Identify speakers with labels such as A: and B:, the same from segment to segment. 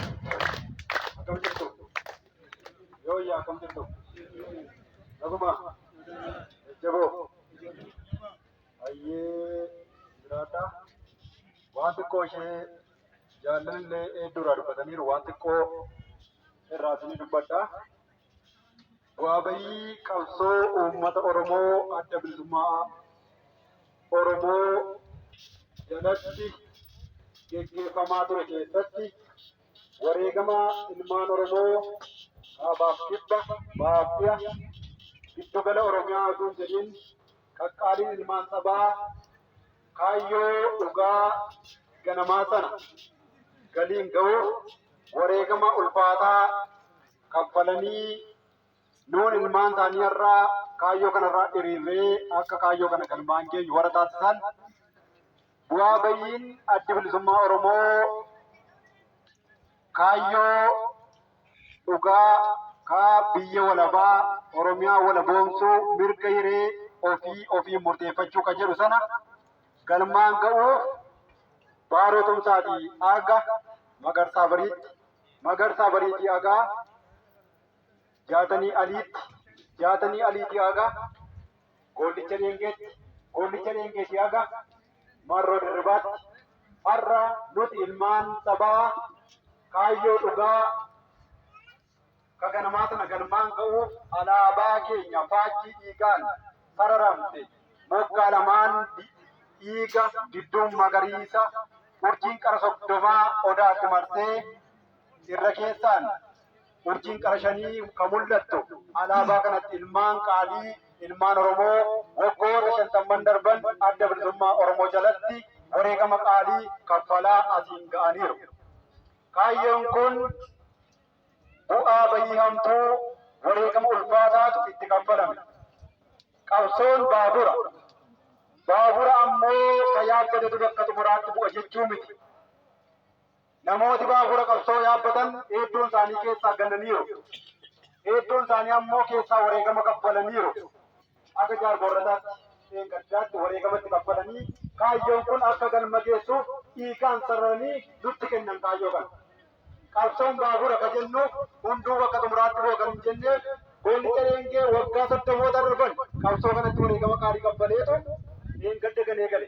A: Akkam jirtu? Yooyyaa, akkam jirtu? Naguma? Jajjaboo? Hayyee, jiraadha. Waan xiqqoo ishee jaallanillee hedduurraa dubbataniiru, waan xiqqoo irraa isinii dubbadha. Bu'aa bayii qabsoo uummata Oromoo Adda Bilisummaa Oromoo jalatti geggeeffamaa ture keessatti wareegama ilmaan Oromoo kaabaaf kibba, bahaaf dhiha, giddugala Oromiyaa utuu hin jedhin qaqqaaliin ilmaan sabaa kaayyoo dhugaa ganamaa sana galiin ga'uuf wareegama ulfaataa kaffalanii nuun ilmaan isaanii har'aa kaayyoo kanarraa hiriirree akka kaayyoo kana galmaan geenyu warra taasisan, bu'aa bayiin Addi Bilisummaa Oromoo kaayyoo dhugaa kaa biyya walabaa Oromiyaa walaboomsuu, mirga hiree ofii ofii murteeffachuu kan jedhu sana galmaan ga'uuf Baaroo Tumsaatii aga Magarsaa Bariitti, Magarsaa Bariitii aga Jaatanii Aliitti, Jaatanii Aliitii aga Goollicha Dheengeetti, Goollicha Dheengeetii aga Marroo Dirribaatti har'a nuti ilmaan sabaa kaayyoo dhugaa ka ganamaa sana galmaan ga'uuf alaabaa keenya faajjii dhiigaan sararamte, moggaa lamaan dhiiga, gidduun magariisa, urjiin qara 30 odaatti marsee irra keessaan urjiin qara shanii kan mul'attu alaabaa kanatti ilmaan qaalii ilmaan Oromoo waggoota 50n darban Adda Bilisummaa Oromoo jalatti wareegama qaalii kaffalaa asiin ga'aniiru. Kaayyoon kun bu'aa bayii hamtuu wareegama ulfaataatu itti kaffalame. Qabsoon baabura. Baabura ammoo ka yaabbatetu bakka xumuraatti bu'a jechuu miti. Namooti baabura qabsoo yaabbatan hedduun isaanii keessaa gananiiru. Hedduun isaanii ammoo keessaa wareegama kaffalaniiru. Akka Jaal Boorrataatti dheengaddaatti wareegamatti kaffalanii kaayyoon kun akka galma geessuuf dhiigaan sararanii nutti kennan kaayyoo kana. Qabsoon baabura ka jennuuf hunduu bakka xumuraatti bu'a kan hin jenneef, Goollicha Dheengee waggaa 30moota darban qabsoo kanatti wareegama qaalii kaffaleetu dheengadda ganee gale.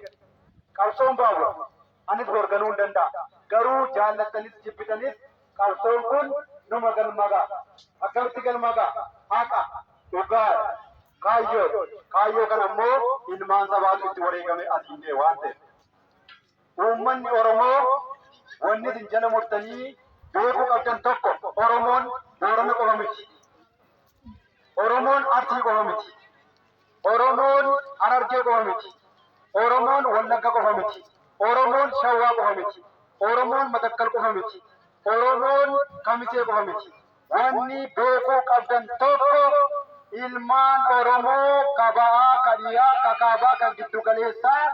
A: Qabsoon baabura. Anis bor ganuu hin danda'a. Garuu jaallattanis jibbitanis qabsoon kun numa galma ga'a. Akkamitti galma ga'a? Haqa, dhugaadha, kaayyoodha. Kaayyoo kana immoo ilmaan sabaatu itti wareegame asiin ga'e waan ta'eef. Uummanni Oromoo wanni isin jala murtanii beekuu qabdan tokko, Oromoon Boorana qofa miti. Oromoon Arsii qofa miti. Oromoon Harargee qofa miti. Oromoon Wallagga qofa miti. Oromoon Shawaa qofa miti. Oromoon Matakkal qofa miti. Oromoon Kamisee qofa miti. Wanni beekuu qabdan tokko, ilmaan Oromoo ka ba'aa, ka dhiyaa, ka kaabaa, ka giddu galeessaa,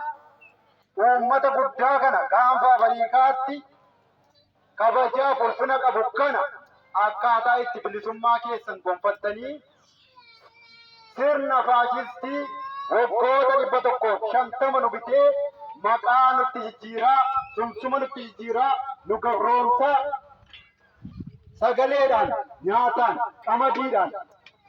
A: uummata guddaa kana gaanfa Afriikaatti kabajaa ulfina qabu kana akkaataa itti bilisummaa keessan gonfattanii sirna faashistii waggoota 150 nu bitee, maqaa nutti jijjiiraa, sumsuma nutti jijjiiraa, nu gabroomsaa, sagaleedhaan, nyaataan, qamadiidhaan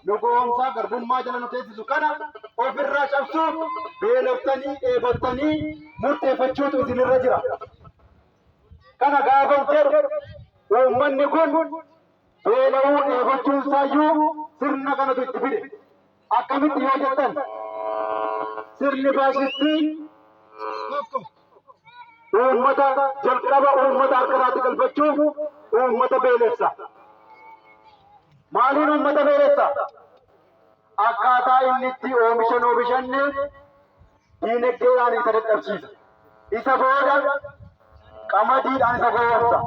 A: nu goomsaa, garbummaa jala nu teessisu kana ofirraa cabsuuf beeloftanii dheebottanii murteeffachuutu isinirra jira. Kana gaafa jedhu, uummanni kun beela'uu dheebochuun isaayyuu sirna kanatu itti fide. Akkamitti yoo jettan, sirni faashistii tokko uummata jalqaba uummata harka isaatti galfachuuf uummata beelessa. Maaliin uummata beelessa? Akkaataa inni itti oomishan oomishanne diinagdeedhaan isa dadhabsiisa. Isa booda qamadiidhaan isa gowwoomsa.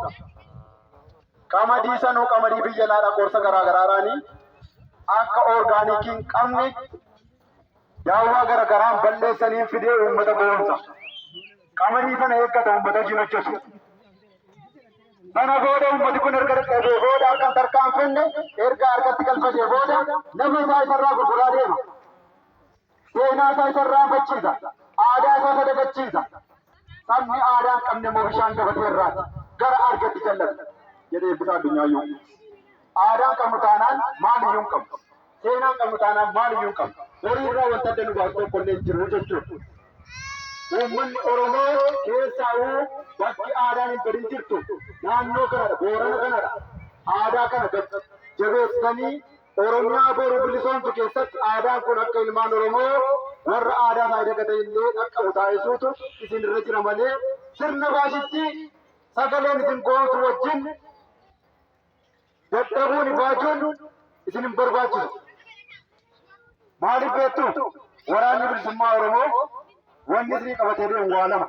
A: Qamadii sanuu qamadii biyya alaadhaa qorsa garaa garaadhaanii akka oorgaanikii hin qabne daawwaa gara garaan balleessaniin fidee uummata gowwoomsa. Qamadii sana eeggata, uummata wajjin hojjetu. Sana booda uummati kun erga dadhabee booda, akka hin tarkaanfanne erga harkatti galfatee booda, lafa isaa isarraa gurguraa deema. Seenaa isaa isa irraanfachiisa. Aadaa isaa isa dagachiisa. Sabni aadaa hin qabne immoo bishaan gabatee irraati. Gara argatti jallata. Jedhee Eebbisaa Addunyaayyuu. Aadaa hin qabnu taanaan maaliyyuu hin qabnu. Seenaa hin qabnu taanaan maaliyyuu hin qabnu. Horii irraa wanta adda nu baasu tokko illee hin jiru jechuudha. Uummanni Oromoo keessaa'uu bakki aadaan hin badin jirtu naannoo kanadha, Boorana kanadha. Aadaa kana jabeessanii Oromiyaa boru bilisoomtu keessatti aadaan kun akka ilmaan Oromoo warra aadaa isaa dagatan illee dhaqqabu taasisuutu isin irra jira malee sirna faashistii sagaleen isin goonsu wajjin dadhabuun ifaajuun isin hin barbaachisu. Maaliif beektu? Waraanni bilisummaa Oromoo wanni isinii qabatee deemu waa lama.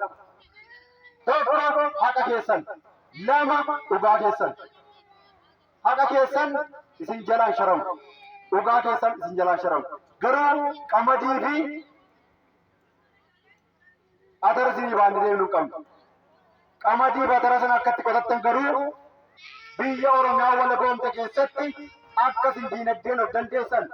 A: Tokko haqa keessan, lama dhugaa keessan. Haqa keessan isin jalaan sharamu. Dhugaa keessan isin jalaan sharamu. Garuu qamadii fi atara isinii baannee deemnu hin qabnu. Qamadii fi atara sana akkatti qotattan garuu biyya Oromiyaa walaboomte keessatti akka isin diinagdeen of dandeessan,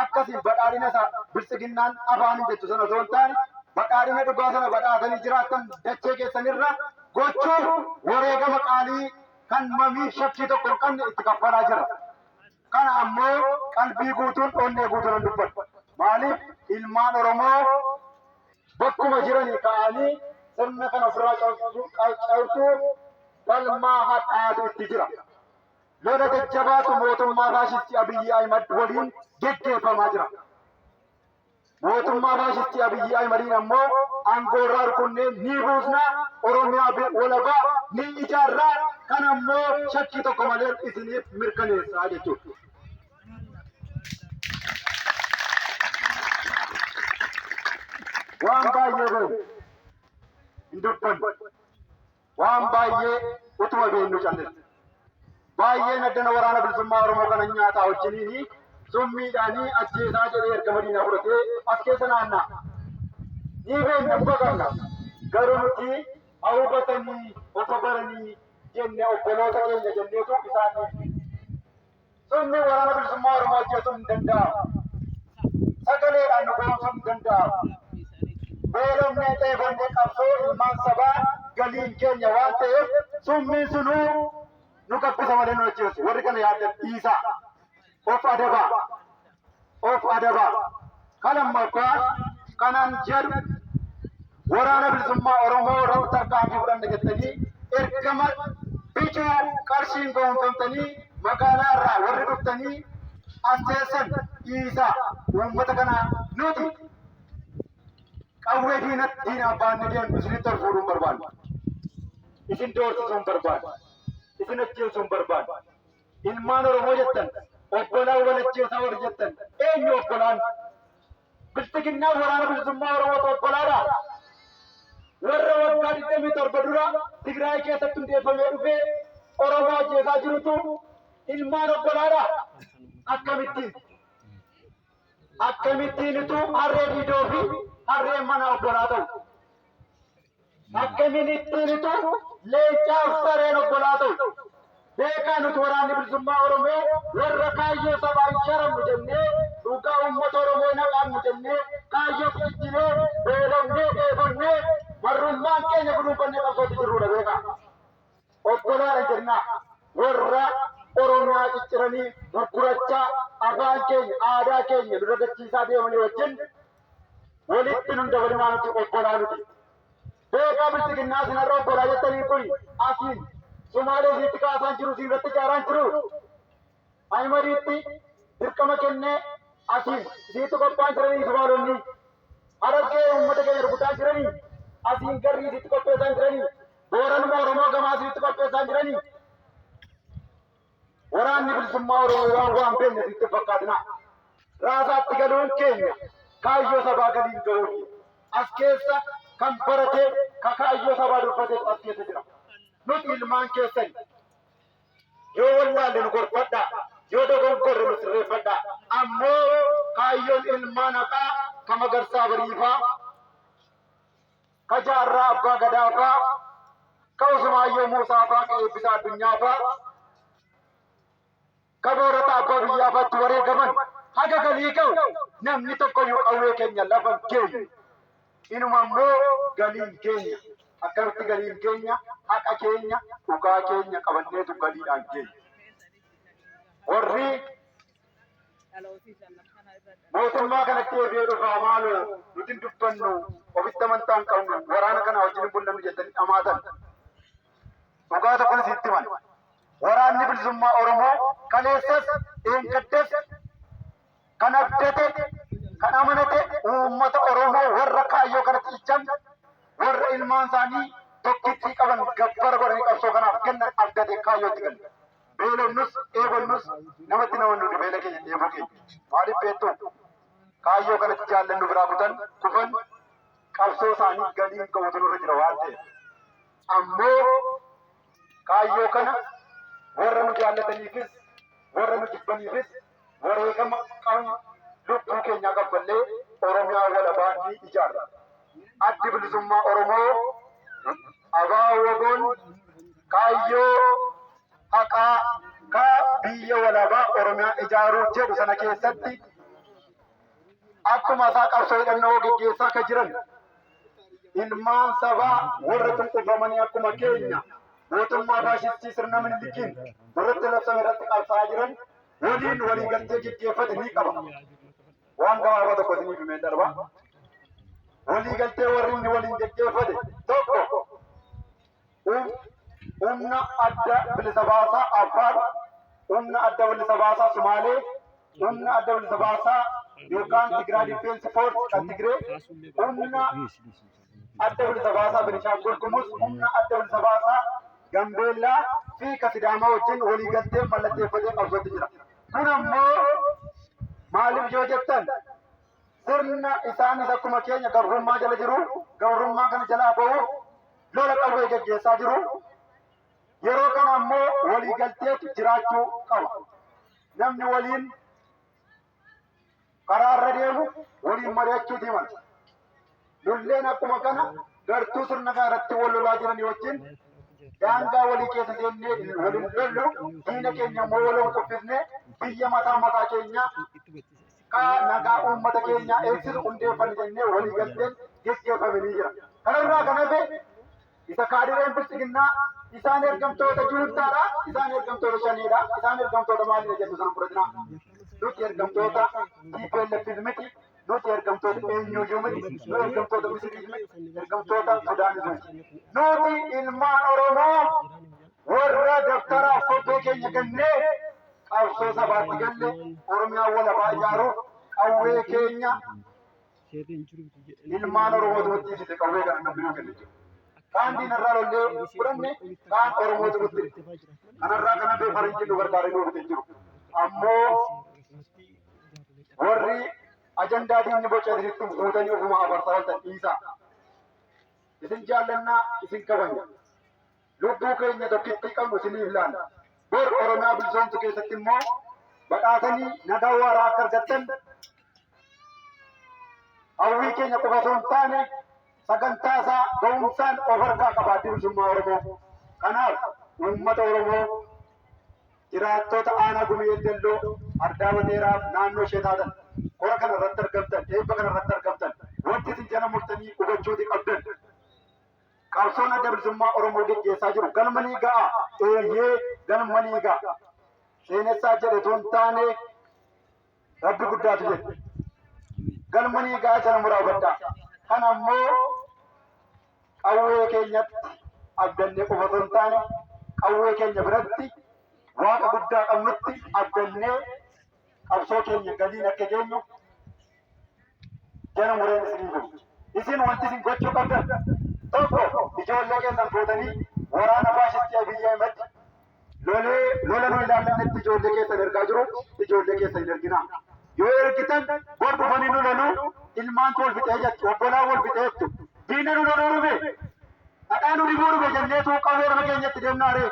A: akka isin badhaadhina isa biltsiginnaan afaan hin jettu sana osoo hin taane badhaadhina dhugaa sana badhaatanii jiraattan dachee keessanirra gochuuf wareegama qaalii kan mamii shakkii tokko hin qabne itti kaffalaa jira. Kana ammoo qalbii guutuun onnee guutuun hin dubbadhu. Maaliif ilmaan Oromoo bakkuma jiranii ka'anii sirna kana ofirraa cabsuu falmaa hadhaatu itti jira. Lola jajjabaatu mootummaa faashistii Abiyyi Ahimad waliin geggeeffamaa jira. Mootummaa faashistii Abiyyi Ahimadiin ammoo aangoo irraa rukunnee ni buusna, Oromiyaa walabaa ni ijaarra, kan ammoo shakkii tokko malee isiniif mirkaneessaa jechuudha. Waan baay'ee beeknu hin dubbannu. Waan baay'ee utuma beeknu callisne. Baay'een addana waraana bilisummaa Oromoo kana nyaataa wajjiniin summiidhaanii ajjeesaa jedhee ergama diinaa fudhatee as keessa naanna'a. Ni beekna, quba qabna. Garuu nuti haa hubatanii osoo baranii jenne obboloota keenya jenneetu isaan dhiifne. Summiin waraana bilisummaa Oromoo ajjeesuun hin danda'amu. Sagaleedhaan nu goomsuun hin danda'amu. Beelofnee dheebonnee qabsoo ilmaan sabaa galiin keenya waan ta'eef summiin sunuu nu gabbisa malee nu ajjeesu. Warri kana yaaddan dhiisaa. Of adabaa. Of adabaa. Kan lammaffaa kanan jedhu waraana bilisummaa Oromoo irratti tarkaanfii fudhanna jettanii ergama bicuu qarshiin goonfamtanii magaalaa irraa warri dhuftanii as teessan dhiisaa. Uummata kana nuti qawwee diinaaf baannee deemnu isinitti ol fuudhuu hin barbaannu. Isin doorsisuu hin barbaannu. Isin ajjeesuu hin barbaannu. Ilmaan Oromoo jettan, obbolaa wal ajjeesaa warri jettan, eenyu obbolaan? Bilxiginnaan waraana bilisummaa Oromootu obbolaadha. Warra waggaa 27 dura Tigraay keessatti hundeeffamee dhufee Oromoo ajjeesaa jirutu ilmaan obbolaadha. Akkamittiin? Akkamittiinitu harree diidoo fi harreen mana obbolaa ta'u? Akkamittiinitu leencaaf sareen obbolaa ta'u? Beekaa, nuti waraanni bilisummaa Oromoo warra kaayyoo sabaa hin sharamnu jennee, dhugaa uummata Oromoo hin haqaannu jennee kaayyoo ijjinee, beelofnee, dheebonnee, marrummaan keenya guduunfannee qabsootti jirrudha beekaa. Obbolaadha jennaa warra Oromiyaa cicciranii gurgurachaa afaan keenya aadaa keenya nu dagachiisaa deemanii wajjin walitti nun dabalinaa, nuti obbolaa miti. Beekaa, bilxiginnaa isin har'a obbolaa jettanii kun asiin Sumaalee isinitti kaasaan jiru, isin irratti ijaaraan jiru. Ahimadiitti dirqama kennee asiin isinitti qophaa'an jiranii Sumaalonni. Harargee uummata keenya rukutaa jiranii, asiin garrii isinitti qopheessaan jiranii, Booranuma Oromoo gamaa isinitti qopheessaan jiranii. Waraanni bilisummaa Oromoo waan beekne isinitti hin fakkaatinaa. Raasaatti galuun keenya kaayyoo sabaa galiin ga'uufi. As keessa kan barate, ka kaayyoo sabaa durfatetu as keessa jira. Nuti ilmaan keessan, yoo wallaalle nu gorfadhaa, yoo dogongorre nu sirreeffadhaa. Ammoo kaayyoon ilmaan haqaa ka Magarsaa Bariifaa, ka Jaarraa Abbaa Gadaafaa, ka Usmaayyoo Muusaafaa, ka Eebbisaa Addunyaafaa, ka Boorataa Abbaa Biyyaafaatti wareegaman Haga galii ga'u namni tokkoyyuu qawwee keenya lafa hin geenye. Inuma immoo galiin keenya akkamitti galiin keenya haqa keenya dhugaa keenya qabanneetu galiidhaan keenya. Warri mootummaa kanatti eegee dhufaa maaloo nuti hin dubbannu, ofitti amantaa hin qabnu, waraana kana wajjin hin bullannu jettanii dhamaatan. Dhugaa tokko isitti himan. Waraanni bilisummaa Oromoo kaleessas dheengaddas kan abdate, kan amanate, uummata Oromoo warra kaayyoo kanatti ichan, warra ilmaan isaanii tokkittii qaban gabbara godhanii qabsoo kanaaf kennan abdate kaayyootti galle. Beelonnus dheebonnus namatti namannu beela keenya dheebuu keenya. Maaliif beektu? Kaayyoo kanatti jaallannu biraa kutan kufan qabsoo isaanii galiin ga'utu nurra jira waan ta'eef. Ammoo kaayyoo kana warra nu jaallataniifis warra nu jibbaniifis wareegama qabnu lubbuu keenyaa kaffallee Oromiyaa walabaa ni ijaarra. Addi bilisummaa Oromoo ABO-WBOn kaayyoo haqaa ka biyya walabaa Oromiyaa ijaaruu jedhu sana keessatti akkuma isaa qabsoo hidhannoo geggeessaa akka jiran ilmaan sabaa warra cunqurfamanii akkuma keenya mootummaa faashistii sirna Minilikiin irratti labsame irratti qabsaa'aa jiran waliin walii galtee geggeeffate ni qaba. Waan gabaabaa tokko isiniif himeen darba. Walii galtee warri inni waliin geggeeffate tokko humna adda bilisa baasaa Affaar, humna adda bilisa baasaa Sumaalee, humna adda bilisa baasaa yookaan Tigraay Defense Force kan Tigree, humna adda bilisa baasaa Benishaangul Gumuz, humna adda bilisa baasaa Gambeellaa fi ka Sidaamaa wajjin walii galtee mallatteeffatee qabsootti jira. Kun ammoo maaliif yoo jettan, sirna isaanis akkuma keenya gabrummaa jala jiru, gabrummaa kana jalaa ba'uuf lola qawwee geggeessaa jiru. Yeroo kana ammoo walii galteetu jiraachuu qaba. Namni waliin karaa irra deemu waliin mari'achuuti mala. Lolleen akkuma kana gartuu sirna kana irratti wal lolaa jiranii wajjin daangaa walii keessa seennee waliin lollu, diina keenya immoo waloon kuffisnee biyya mataa mataa keenya ka nagaa uummata keenyaa eegsisu hundeeffanne jennee walii galteen geggeeffame ni jira. Kanarraa kan hafe isa kaadireen bilxiginnaa isaan ergamtoota juuntaadha, isaan ergamtoota shaniidha, isaan ergamtoota maalidha jennu sana fudhatinaa. Nuti ergamtoota TPLF miti, nuti ergamtoota eenyuyyuu miti, nu ergamtoota Misiriis miti, ergamtoota Sudaanis miti. Nuti ilmaan Oromoo warra dabtaraaf kobbee keenya kennee qabsoo sabaatti galle Oromiyaa walabaa ijaaruuf qawwee keenya ilmaan Oromootu nutti ibsite, qawwee kana namni nuu kenne jiru. Kaan diinarraa lollee fudhanne, kaan Oromootu nutti hidhe. Kanarraa kan hafe faranjiin nu gargaaree nuu fite jiru. Ammoo warri ajandaa diinni boca isinitti fuutanii ofuma afarsaa ooltan dhiisaa. Isin jaallannaa, isin kabajna. Lubbuu keenya tokkittii qabnu isiniif laanna. Bor Oromiyaa bilisoomtu keessatti immoo badhaatanii nagaa waaraa akka argattan hawwii keenya qofa osoo hin taane sagantaa isaa ga'umsaan of harkaa qaba Addi Bilisummaa Oromoo. Kanaaf uummata Oromoo jiraattota aanaa Gumii Eldelloo Ardaa Bateeraaf naannoo ishee taatan, kora kana irratti argamtan, eebba kana irratti argamtan, wanti isin jala murtanii hubachuuti qabdan. Qabsoon Adda Bilisummaa Oromoo geggeessaa jiru galma ni ga'a. Eeyyee, galma ni ga'a. Seenessaa jedhe otoo hin taane Rabbi guddaatu jedhe. Galma ni ga'a, jala muraa hubadhaa. Kana ammoo qawwee keenyatti abdannee qofa otoo hin taane qawwee keenya biratti Waaqa guddaa qabnutti abdannee qabsoo keenya galiin akka geenyu jala mureen isinii jiru. Isin wanti isin gochuu qabdan tokko, ijoollee keessan fuutanii waraana faashistii Abiyyi Ahmed lolee lola nu ilaallannetti ijoollee keessan ergaa jiru, ijoollee keessan hin erginaa. Yoo ergitan bor dhufanii nu loluu, ilmaantu wal fixee jetti, obbolaan wal fixee jettu. Diinni nu loluu dhufe, dhadhaa nu dibuu dhufe jenneetu qawwee nama keenyatti deemnaa ree.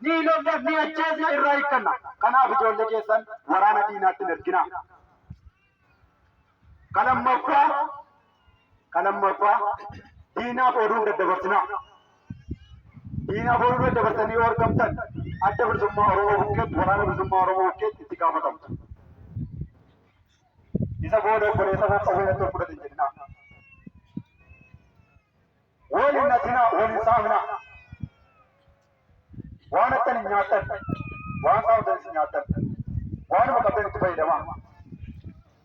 A: Ni lolla, ni ajjeesna, irraa hiikkanna. Kanaaf ijoollee keessan waraana diinaatti hin erginaa. Ka lammaffaa, diinaaf oduu hin daddabarsinaa. Diinaaf oduu daddabarsanii yoo argamtan Adda Bilisummaa Oromoo bukkeetti, Waraana Bilisummaa Oromoo bukkeetti itti gaafatamtu. Isa booda obboleessa koo qawwee natti ol fudhate hin jedhinaa. Wal hin hatinaa, wal hin saaminaa. Waan hattan hin nyaattan, waan saamtanis hin nyaattan. Waanuma qabdan itti fayyadamaa.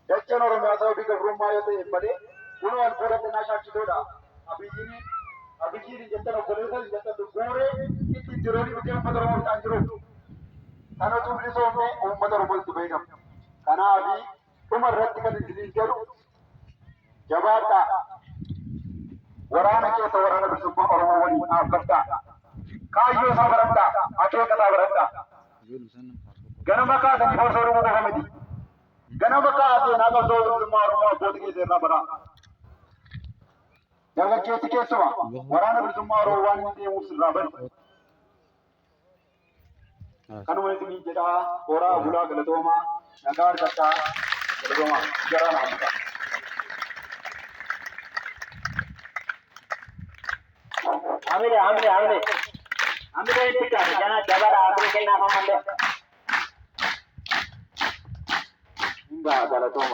A: Dacheen Oromiyaa sababii gabrummaa yoo ta'e malee kunoo albuuda xinnaa shaakkisoodha. Abiyyiin Abiyyiin hin jettan, obboleessa hin jettan, guuree ittiin diroonii dhukee uummata Oromoo fixaan jiru. Kan utuu bilisoomne uummata Oromoo itti fayyadamu. Kanaafi dhuma irratti kan isiniin jedhu, jabaadhaa. Waraana keessa waraana bilisummaa Oromoo waliin dhaabbadhaa. Kaayyoo isaa baradhaa. Akeeka isaa baradhaa. Ganama kaasanii farsoo dhuguu qofa miti. Ganama ka'aa seenaa qabsoo bilisummaa Oromoo abbootii keessa irraa baraa. Dargaggeessi keessuma waraana bilisummaa Oromoo waan hin deemuuf sirraa bari. Kanuma isiniin jedhaa, horaa bulaa, galatoomaa, nagaa argadhaa, galatoomaa jaraa naa.
B: Hamile, hamile, hamile. Hamile itti kaase jana dabala hamile kennaaf ammallee.
A: Hingaa, galatooma.